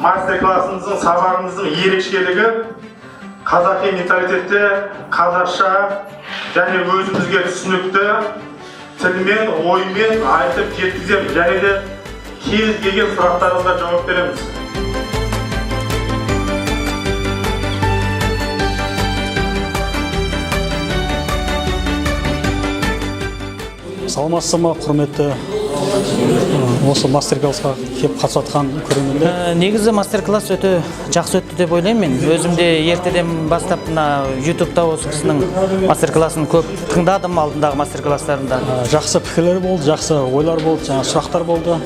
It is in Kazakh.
Мастер-классымыздың, сабағымыздың ерекшелігі қазақи менталитетте қазақша және өзімізге түсінікті тілмен, оймен айтып жеткіземіз және де кез келген сұрақтарыңызға жауап береміз. Саламатсыздар ма, құрметті осы мастер-классқа келіп қатысып жатқан көрермендер? Негізі мастер-класс өте жақсы өтті деп ойлаймын мен. Өзім де ертеден бастап мына ютубта осы кісінің мастер-классын көп тыңдадым, алдындағы мастер-класстарында. Жақсы пікірлер болды, жақсы ойлар болды, жаңа сұрақтар болды.